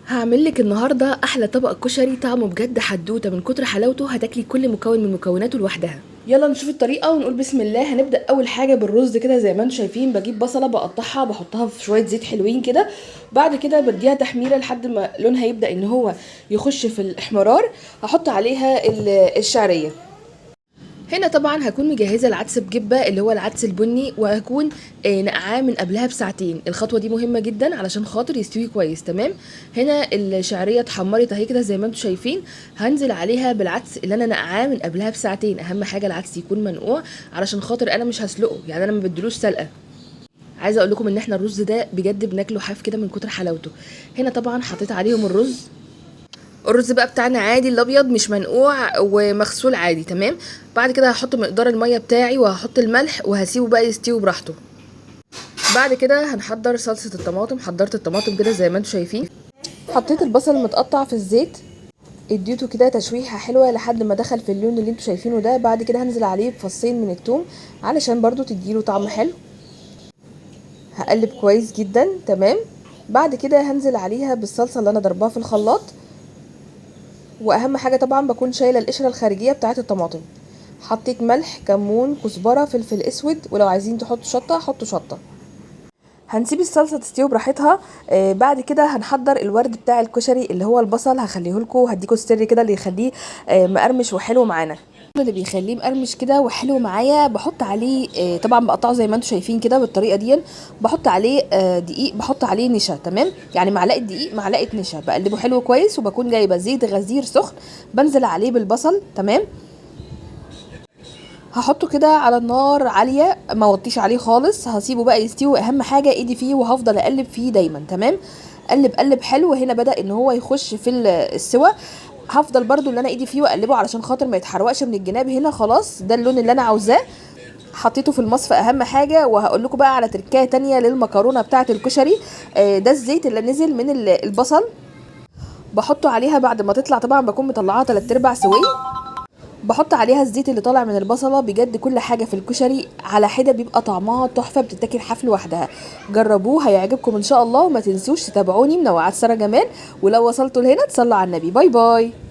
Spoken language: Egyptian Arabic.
هعمل لك النهارده احلى طبق كشري طعمه بجد حدوتة، من كتر حلاوته هتاكلي كل مكون من مكوناته لوحدها. يلا نشوف الطريقة ونقول بسم الله. هنبدا اول حاجة بالرز كده زي ما انتم شايفين. بجيب بصله بقطعها بحطها في شوية زيت حلوين كده، بعد كده بديها تحميره لحد ما لونها يبدا ان هو يخش في الاحمرار. هحط عليها الشعرية. هنا طبعا هكون مجهزة العدس بجبه اللي هو العدس البني، وهكون نقعاه من قبلها بساعتين. الخطوة دي مهمة جدا علشان خاطر يستوي كويس. تمام. هنا الشعرية اتحمرت اهي كده زي ما انتم شايفين. هنزل عليها بالعدس اللي انا نقعاه من قبلها بساعتين. اهم حاجة العدس يكون منقوع علشان خاطر انا مش هسلقه، يعني انا ما بدلوش سلقه. عايزه اقول لكم ان احنا الرز ده بجد بناكله حاف كده من كتر حلاوته. هنا طبعا حطيت عليهم الرز. الرز بقى بتاعنا عادي الابيض مش منقوع ومغسول عادي. تمام. بعد كده هحط مقدار المية بتاعي وهحط الملح وهسيبه بقى يستوي براحته. بعد كده هنحضر صلصه الطماطم. حضرت الطماطم كده زي ما انتم شايفين. حطيت البصل المتقطع في الزيت، اديته كده تشويحه حلوة لحد ما دخل في اللون اللي انتم شايفينه ده. بعد كده هنزل عليه بفصين من الثوم علشان برضو تديله طعم حلو. هقلب كويس جدا. تمام. بعد كده هنزل عليها بالصلصه اللي انا ضرباها في الخلاط. واهم حاجة طبعا بكون شايله القشرة الخارجية بتاعه الطماطم. حطيت ملح، كمون، كزبره، فلفل اسود، ولو عايزين تحطوا شطه حطوا شطه. هنسيب الصلصه تستوي براحتها. بعد كده هنحضر الورد بتاع الكشري اللي هو البصل. هخليه لكم، هديكم السر كده اللي يخليه مقرمش وحلو معانا. اللي بيخليه مقرمش كده وحلو معايا بحط عليه طبعا بقطعه زي ما انتم شايفين كده بالطريقة دي. بحط عليه دقيق، بحط عليه نشا. تمام. يعني معلقه دقيق معلقه نشا، بقلبه حلو كويس. وبكون جايبه زيت غزير سخن بنزل عليه بالبصل. تمام. هحطه كده على النار عالية، ما وطيش عليه خالص. هسيبه بقى يستوي. اهم حاجة ايدي فيه وهفضل اقلب فيه دايما. تمام. قلب قلب حلو. هنا بدا ان هو يخش في السوى. هفضل برضو اللي انا ايدي فيه واقلبه علشان خاطر ما يتحرقش من الجناب. هنا خلاص ده اللون اللي انا عاوزاه. حطيته في المصفى اهم حاجة. وهقول لكم بقى على تركايه تانية للمكرونه بتاعه الكشري. ده الزيت اللي نزل من البصل بحطه عليها بعد ما تطلع. طبعا بكون مطلعاها 3/4 سويه. بحط عليها الزيت اللي طالع من البصله. بجد كل حاجة في الكشري على حده بيبقى طعمها تحفة، بتتاكل حاف لوحدها. جربوه هيعجبكم ان شاء الله. وما تنسوش تتابعوني منوعات ساره جمال. ولو وصلتوا لهنا تصلوا على النبي. bye bye.